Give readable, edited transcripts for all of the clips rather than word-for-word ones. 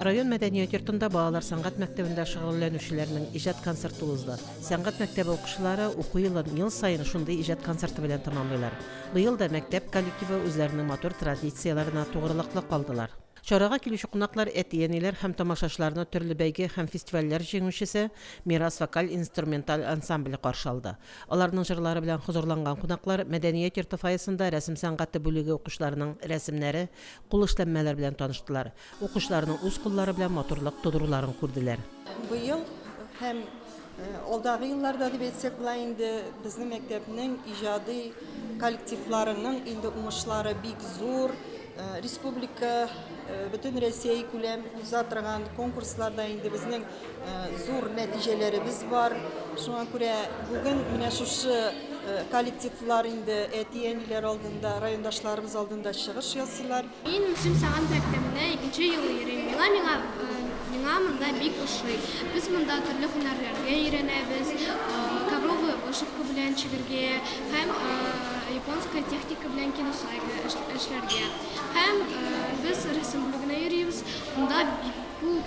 Район мәдәният йортында балалар сәнгать мәктәбендә шөгыльләнүчеләрнең иҗат концерты узды. Сәнгать мәктәбе укучылары уку елын ел саен шундый иҗат концерты белән тәмамлыйлар. Быел да мәктәп коллективы үзләренең матур традицияләренә тугрылыклы калдылар. Чарага килүче кунаклар, әти-әниләр һәм тамашачыларны төрле бәйге һәм фестивальләр җиңүчесе Мирас вокаль-инструменталь ансамбле каршы алды. Аларның җырлары белән хозурланган кунаклар мәдәният йорты фойесында рәсем сәнгате бүлеге укучыларының рәсемнәре, кул эшләнмәләре белән таныштылар, укучыларның үз куллары белән матурлык тудыруларын күрделәр. Быел һәм алдагы елларда дип әйтсәк була инде, безнең мәктәпнең иҗади коллективларының инде уңышлары бик зур. Республика, бөтен Рәсәй күләм уза торган конкурсларда инде безнең зур нәтиҗәләребез бар. Шуңа күрә бүген менә шушы коллективлар инде әти-әниләр алдында, райондашларыбыз алдында чыгыш ясыйлар. Мин Мөслим сәнгать мәктәбенә икенче ел йөрим. Миңа миңа миңа монда бик ошый. Без монда төрле һөнәрләргә өйрәнәбез, ковровая вышивка белән чигергә һәм японская техника белән киносайка эшләргә. Һәм без рәсем бүлегенә йөрибез. Монда бик күп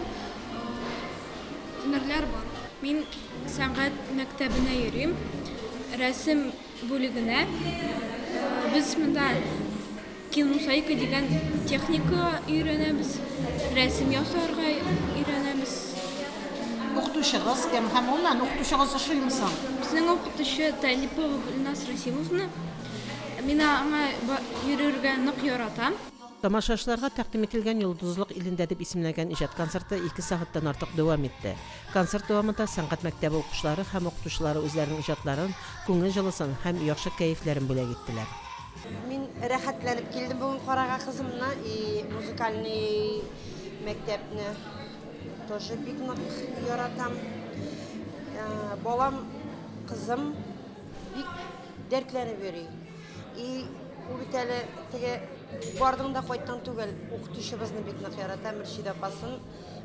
һөнәрләр бар. Мин сәнгать мәктәбенә йөрим, рәсем бүлегенә. Без монда Кинусайка дигән техника өйрәнәбез, рәсем ясарга өйрәнәбез. Укытучыгыз кем һәм гомумән укытучыгыз ошыймы соң? Безнең укытучы Талипова Гөлназ Расимовна. Мин аңа йөрергә нык яратам. Тамашачыларга тәкъдим ителгән Йолдызлык илендә дип исемләнгән иҗат концерты ике сәгатьтән артык дәвам итте. Концерт дәвамында сәнгать мәктәбе укучылары һәм укытучылары үзләренең иҗатларын, күңел җылысын һәм яхшы кәефләрен бүләк иттеләр. Мин рәхәтләнеп килдем бүген карарга кызымны и музыкальный мәктәпне тоже бик нык яратам. Балам, кызым бик дәртләнеп йөри. И ул бит әле теге бардың да кайттың түгел, укытучыбызны бик нык ярата, Мөршидә апасын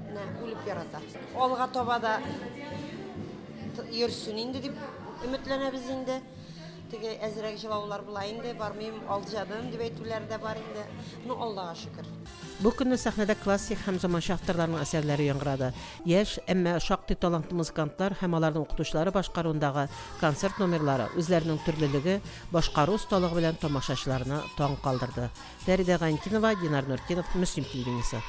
менә үлеп ярата. Алга таба да йөрсен инде дип өметләнәбез инде. Теге әзрәк җылаулар була инде, бармыйм, алҗадым дип әйтүләр дә бар инде. Ну, Аллага шөкер. Бу көнне сәхнәдә классик һәм заманча авторларның әсәрләре яңгырады. Яшь, әмма шактый талантлы музыкантлар һәм аларның укытучылары башкаруындагы концерт номерлары үзләренең төрлелеге, башкару осталыгы белән тамашачыларны таң калдырды. Фәридә Гайнтинова, Динар Нуртдинов, Мөслим телевидениесе.